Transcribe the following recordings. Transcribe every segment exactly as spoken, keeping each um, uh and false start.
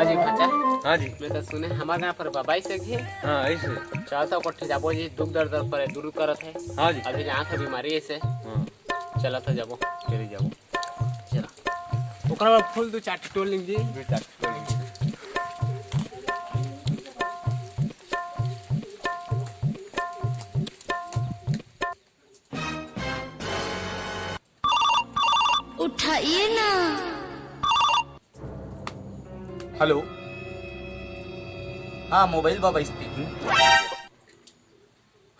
जी भांचा। हाँ जी। मैं तो सुने हमारे गांव पर बाबा ही से घी। हाँ, ऐसे। चलता कोठी जाबो जी, दुख दर्द पर दूर करत है। हाँ जी। अभी जात है बीमारी ऐसे। हाँ। चलत है जाबो। चली जाबो। चला। ओकरा बाद फूल दो चार टोल लेंगे जी। दो चार टोल लेंगे। उठाइए ना। हेलो। हाँ, मोबाइल बाबा स्पीकिंग।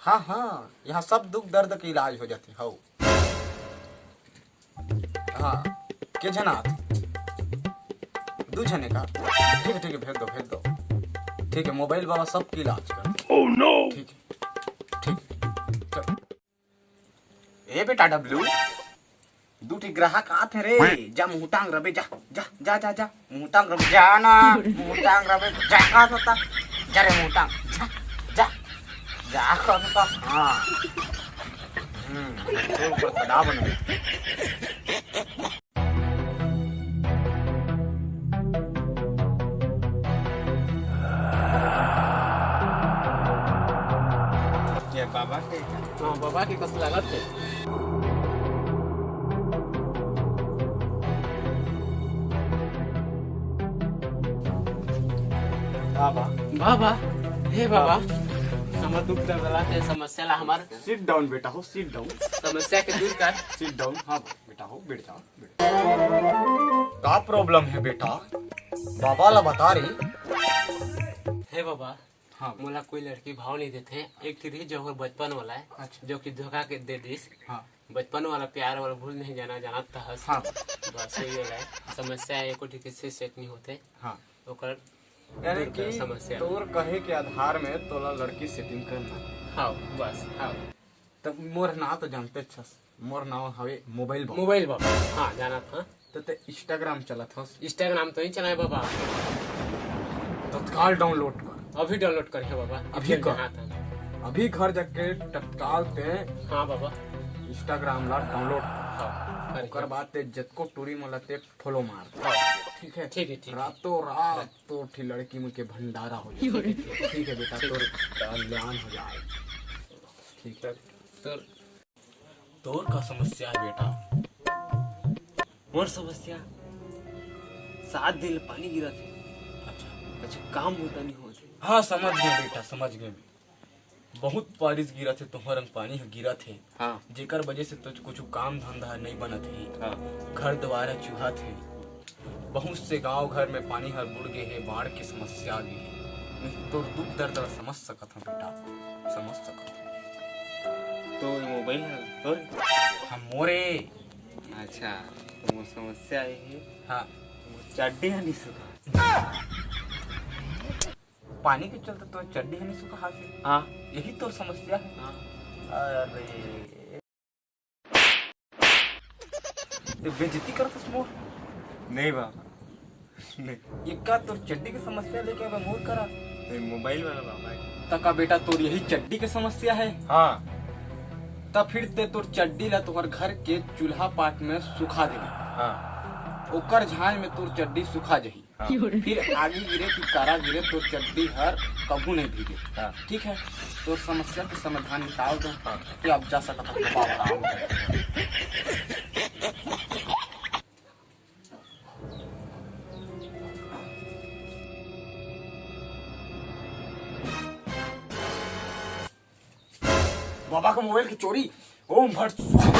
हाँ हाँ, यहाँ सब दुख दर्द के इलाज हो जाथे। हव। हाँ। के झन आत? दू झने का? ठीक है ठीक है, भेज दो भेज दो। ठीक है, मोबाइल बाबा सबके इलाज कर। Oh no। ठीक है। ठीक है। चल। ए बेटा डब्लू, दू ठी ग्राहक आत हे रे। जा मुहटांग रबे, जा। जा जा जा जा। मुहटांग रबे, जा ना। मुहटांग रबे, जा। का होता? जा रे मुहटांग, जा। जा। जा का होता? हाँ। हम्म। तो ऊपर सदा बने। ये बाबा के? हाँ, बाबा के कस लागत हे। बाबा। बाबा, हे बाबा, हमर दुख दर्द ला ते समस्या ला हमर। Sit down बेटा हो, sit down। समस्या के दूर कर। Sit down। हाँ बेटा हो, बैठ जा। का प्रॉब्लम है बेटा? बाबा ला बता रे। हे बाबा, हाँ। मोला कोई लड़की भाव नहीं देथे। एक ठी रही जो ओकर बचपन वाला है, अच्छा। जो कि धोखा के दे दिस। हाँ। बचपन वाला प्यार वाला भूल नहीं जाना, जानत त हस। हाँ। बस यही वाला है। समस्या है, एको ठी से सेट नहीं होते। हाँ। ओकर यानी दूर कर कि समस्या। तोर कहे के आधार में तोला लड़की सेटिंग करना। हाँ, बस, हाँ। तब मोर नाव तो जानते छस, मोर नाव हवे मोबाइल बाबा। मोबाइल बाबा, हाँ, जानत हाँ। तो ते Instagram चलत हस? Instagram तो नहीं चलाए बाबा। तत्काल download कर। अभी download कर हे बाबा। अभी कर। हाँ, हाँ। अभी घर जाके तत्काल ते हाँ बाबा। Instagram ला download कर। हाँ, कर ओकर बाद ते जतको टूरी मन ला ते follow मार। हाँ। ठीक है? ठीक है, ठीक है। रातों रात तो ठी लड़की मन के भंडारा हो जाए। ठीक है, ठीक है। ठीक है बेटा, तोर कल्याण हो जाए। ठीक है। तोर तोर का समस्या है बेटा? मोर समस्या, सात दिन ले पानी गिरत हे। अच्छा। अच्छा, काम बूता नहीं होत हे। हाँ, समझ गए बेटा, समझ गए। बहुत बारिश गिरत हे, तुम्हर अंग पानी ह गिरत हे। हाँ। जेकर वजह से तो कुछ काम धंधा नहीं बनत हे। हाँ। घर द्वार चुहत हे। बहुत से गांव घर में पानी हर बुड़ गए हे, बाढ़ के समस्या आ गई हे। मैं तोर दुख दर्द ला समझ सकत हूँ बेटा, समझ सकत हूँ। तो ये मोबाइल है तोर? हम मोरे। अच्छा, तो मोर समस्या ये है। हाँ। मोर चड्डी ह नहीं सूखा। पानी के चलते तो चड्डी ह नहीं सूखा हाथ से। हाँ। यही तो समस्या है। हाँ। अरे। ते बेइज्जती करत हस मोर? नहीं बाबा, नहीं। ये का तोर चड्डी के समस्या लेके अब मोर करा? नहीं, मोबाइल वाला बाबा है। त का बेटा तोर यही चड्डी के समस्या है? हाँ। त फिर ते तोर चड्डी ला तोहर घर के चूल्हा पाट में सुखा देबे। हाँ। ओकर झांय में तोर चड्डी सुखा जही। हाँ। फिर आगी गिरे कि कारा गिरे, तोर चड्डी हर कभू नहीं भीगे। हाँ। ठीक है, तोर समस्या के समाधान निकाल दो। हाँ। ते अब जा सकत हस बाबा आराम से। बाबा का मोबाइल की चोरी। ओम भट स्वाहा।